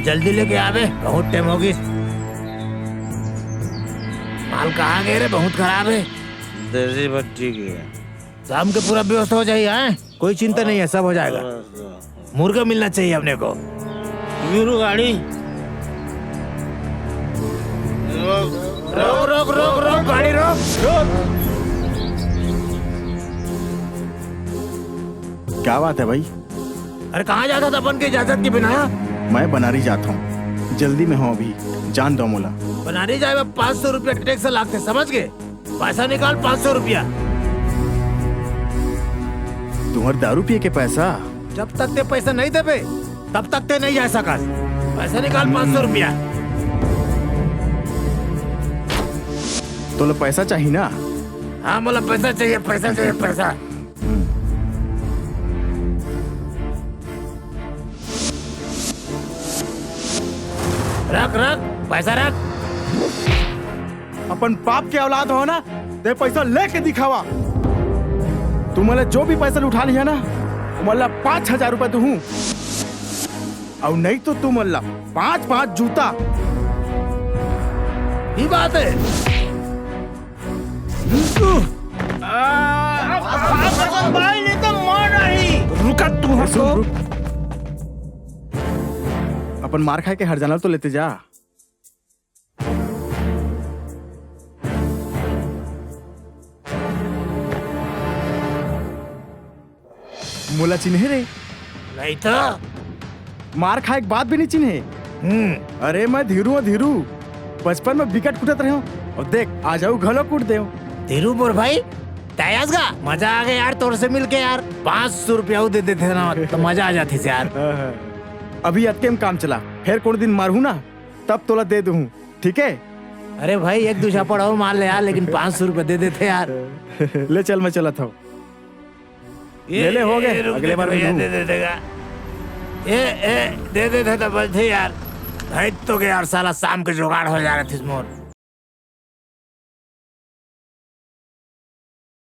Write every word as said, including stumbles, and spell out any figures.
जल्दी लेके आबे, बहुत टाइम हो गइस। माल कहाँ गए रे, बहुत खराब है। देसी भट्टी के। शाम के पूरा व्यवस्था हो जाही, हैं? कोई चिंता नहीं है, सब हो जाएगा। मुर्गा मिलना चाहिए अपने को। गुरु गाड़ी। रोक, रोक, रोक, रोक, गाड़ी रोक, रोक। क्या बात है भाई? अरे, कहाँ जाता था अपन के इजाजत के बिना? मैं बनारी जाता हूँ, जल्दी में हूँ अभी, जान दो मोला। बनारी जाए बर पाँच सौ रुपया टैक्स लागथे, समझ गए? पैसा निकाल, पाँच सौ रुपया। तुम्हार दारू पिए के पैसा? जब तक ते पैसा नहीं देबे, तब तक ते नहीं जा सकस। पैसा निकाल, पाँच सौ रुपया। तोला पैसा चाहिए ना? हाँ, मोला पैसा चाहिए, पैसा चाहिए, पैसा। रख, रख, पैसा रख। अपन बाप के औलाद हो ना, ते पैसा लेके दिखावा। तुमन ला जो भी पैसा उठा लिहा ना, ओमन ला पाँच हजार रुपया दूहूं, अउ नहीं तो तुमन ला पाँच पाँच जूता। ई बात है। भाई, नहीं तो मार नहीं। रुका तू, ए, सुन, रुक। अपन मार खाए के हर जानल तो लेते जा। मोला चिन्हे रे? नहीं तो। मार खाए के बाद भी नहीं चिन्हे? हम्म। अरे मैं धीरू हूँ, धीरू। बचपन में बिकट कुटत रहे हूँ। और देख, आज अउ घलो कुट दे हूँ। धीरू मोर भाई, तैयास गा? मजा आ गया यार तोर से मिलके यार। पाँच सौ रुपया अउ दे देते ना तो मजा आ जाती यार। अभी अतके में काम चला, फिर कोनो दिन मारहूँ ना, तब तोला दे दूँ, ठीक है? अरे भाई, एक दू झापड़ अउ मार ले यार, लेकिन पाँच सौ रुपया दे देते यार। ले चल, मैं चलत हूँ। ये, ले ले, हो ये, गए, रुक अगले दे, बार भैया, मिलूँ। दे दे देगा। ए, ए, दे दे, दे, दे, बस थे यार। भाई तो के यार, साला शाम के जुगाड़ हो जा रहा थी मोर।